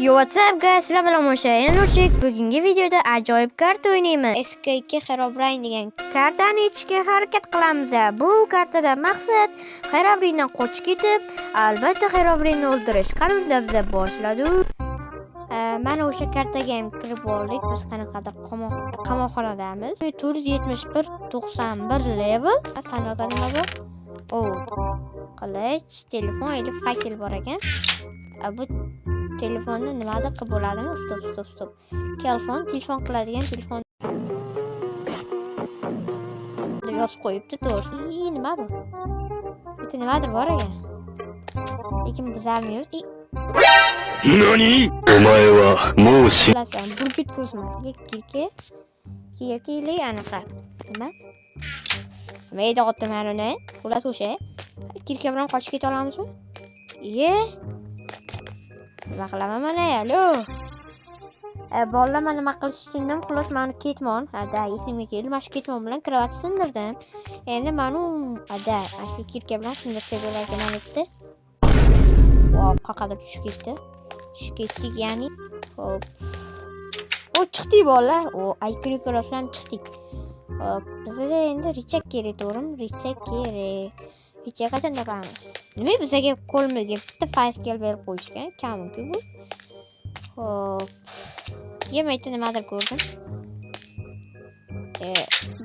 Yo, what's up guys, sizlar bilan Mosha Enurchik. Bugungi videoda ajoyib karta o'ynaymiz. SK2 Herobrine degan kartani yechishga harakat qilamiz. Bu kartada maqsad Herobrinedan qochib ketib, albatta Herobrine o'ldirish. Qani unda biza boshladik. Mana o'sha kartaga ham kirib oldik. Biz qanaqadir qamoqxonadamiz. 471 91 level. Sanada nima bor? O, qilich, telefon или fakel bor ekan. Bu telefonni nimadir qilib bo'ladimi? Stop, stop, stop. Telefon qiladigan telefon deb yozib qo'yibdi, to'g'risi. Nima bu? Bitta nimadir bor ekan. Lekin buzalmaymiz. 何お前はもう死 Xullas, burgut ko'zmi? Kirki. Kirkili anaqa. Nima? Nima edi man uni? Xullas o'sha. Kirka bilan qochib keta olamizmi? Iye. Nima qilaman mana, alo. Bolalar, man nima qilish tushundim. Xullas, mani ketmon. Ha, da, esimga keldi. Mana shu ketmon bilan kravatni sindirdim. Endi mani u, da, ana shu kirka bilan sindirsak bo'lar ekan mana yerda. Vau, qayerqadir tushib ketdi. Tushib ketdik, ya'ni. Xo'p. O, chiqdik bolalar. O, IQni ko'rasizlar, chiqdik. Xo'p, bizga endi рычаг kerak, to'g'rimi? Рычаг kerak. Рычаг qachon topamiz? Nima bizga qo'limizga bitta fakel berib qo'yishgan? Kam-ku bu. Xo'p. Yemakda nimadir ko'rdim.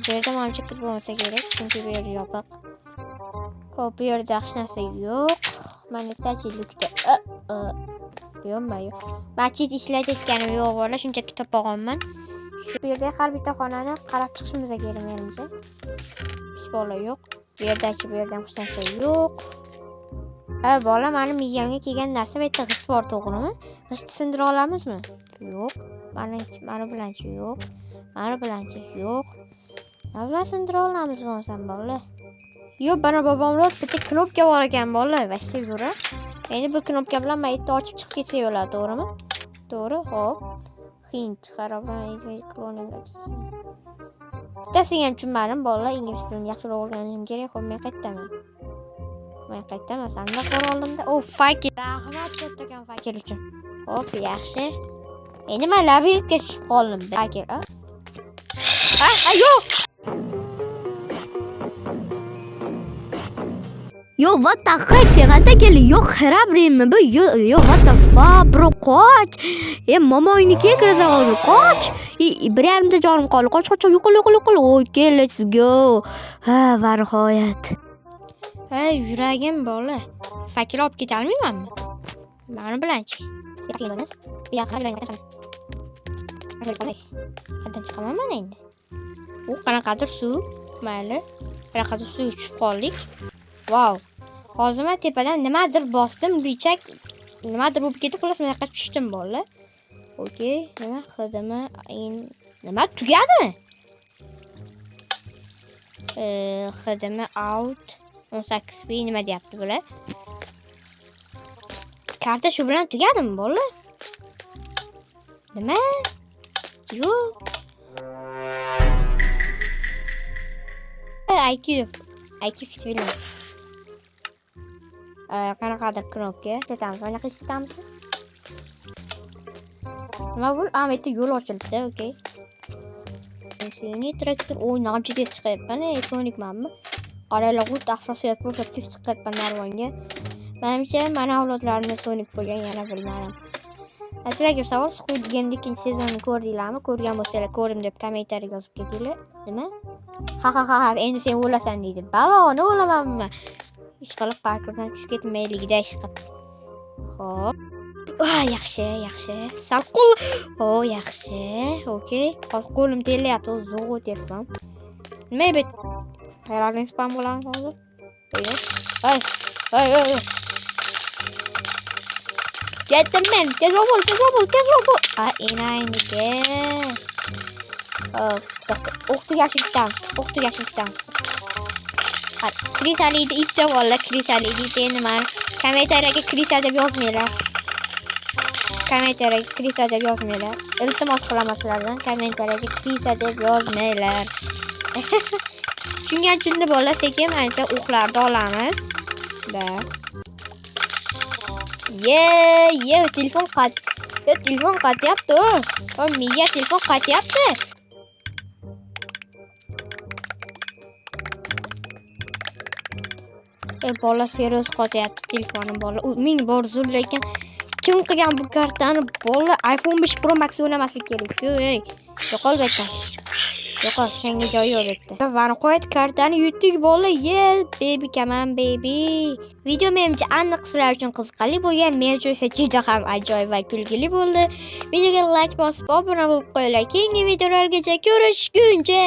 Bu yerda manimcha kirib bo'lmasa kerak, chunki bu yer yopiq. Xo'p, bu yerda hech narsa yo'q. Mana yerdachi lyukda. Yo'qmi? Yo'q. Man cheat ishlatayotganim yo'q bola, shunchaki topa olganman. Shu yerda har bitta xonani qarab chiqishimiz kerak menimcha. Hech bola yo'q. Bu yerdachi, bu yerda ham hech narsa yo'q. Ha, bola, mani miyamga kelgan narsa bu yerda g'isht bor, to'g'rimi? G'ishtni sindira olamizmi? Yo'q. Mani bilanchi yo'q. Mani bilanchi yo'q. Nima bilan sindira olamiz bo'lmasam bola? Yo'q, mana bobomlar bitta knopka bor ekan bola, вообще zo'ra. Endi bu knopka bilan man yerda ochib chiqib ketsak bo'ladi, to'g'rimi? To'g'ri, xo'p. Hint, cloning. Bittasini ham tushunmadim, bolalar, ingliz tilini yaxshiroq o'rganishim kerak. Xo'p, men qayerdaman? Men qayerdaman? Sandiq bor oldimda. O, fakel. Rahmat kattakon fakel uchun. Xo'p, yaxshi. Endi men labirintga tushib qoldim. Fakel, a? Ah, yo'q. Yo, what the heck, sen qayerdan kelding? Yo'q, Herobrinemi bu? Yo, yo, what the fuck, bro, qoch. E, momongnikiga kirasan hozir, qoch. 1,5 ta jonim qoldi. Qoch, qoch, yo'qol, yo'qol, yo'qol. Okay, let's go. Ha, va nihoyat. Ha, yuragim bola. Fakel olib keta olmaymanmi? Mani bilanchi. Bu yoqqa qayerdan chiqaman man endi? U qanaqadir suv. Mayli. Qanaqadir suvga tushib qoldik. Vau. Hozir men tepadan nimadir bosdim, рычаг nimadir bo'lib ketdi, xullas men yoqqa tushdim bolalar. Okey, nima xidmi? Nima tugadimi? Xidmi out 18 b nima deyapti bular? Karta shu bilan tugadimi bolalar? Nima? Yo'q. IQ. IQ fit. Qanaqadir knopka ishlatamiz. Qanaqa ishlatamiz? Nima bu? A, bu yerda yo'l ochilibdi, okey. Seni traktor, o, namchi tez chiqyapman, ey, Sonicmanmi? Qaranglar, xuddi Afrosiyob bo'lib tez chiqyapman narvonga. Menimcha, mani avlodlarimda Sonic bo'lgan, yana bilmadim. Sizlarga savol, Squid Game'ning ikkinchi sezonini ko'rdinglarmi? Ko'rgan bo'lsanglar, ko'rdim deb kommentariyaga yozib ketinglar. Nima? Ha ha ha, endi sen o'lasan deydi. Baloni o'lamanmi? Ishqilib parkurdan tushib ketmayligida ishqilib. Xo'p. Ah, yaxshi, yaxshi. Sal qo'l. O, yaxshi. Okey. Hozir qo'lim terlayapti, o'zi zo'g'ib o'tyapman. Nima bu? Herobrine spam bo'lamiz hozir. Ey, ey, ey, ey. Ketdim men. Tezroq bo'l, tezroq bo'l, tezroq bo'l. A, enangniki. Hop, o'q tugashini kutamiz. O'q tugashini kutamiz. Krisaliydi ikkita bolalar, krisaliydi endi mani kommentariyaga крыса deb yozmanglar. Kommentariyaga крыса deb yozmanglar. Iltimos qilaman sizlardan, kommentariyaga крыса deb yozmanglar. Tushungan tushundi bola, sekin ancha o'qlarni olamiz. Da. Ye, ye, telefon qat. Telefon qatyapti, o. Miya telefon qatyapti. Bola serios qotyapti telefonim, bola. Ming bor zo'r, lekin kim qilgan bu kartani, bola? iPhone 5 Pro Max o'ynamaslik kerak-ku, ey. Yo'qol bu yerdan. Yo'qol, senga joyi yo'q bu yerda. Va nihoyat kartani yutdik, bola. Yes, baby, come on, baby. Video menimcha aniq sizlar uchun qiziqarli bo'lgan, men uchun esa juda ham ajoyib va kulgili bo'ldi. Videoga like bosib, obuna bo'lib qo'yinglar. Keyingi videolargacha ko'rishguncha.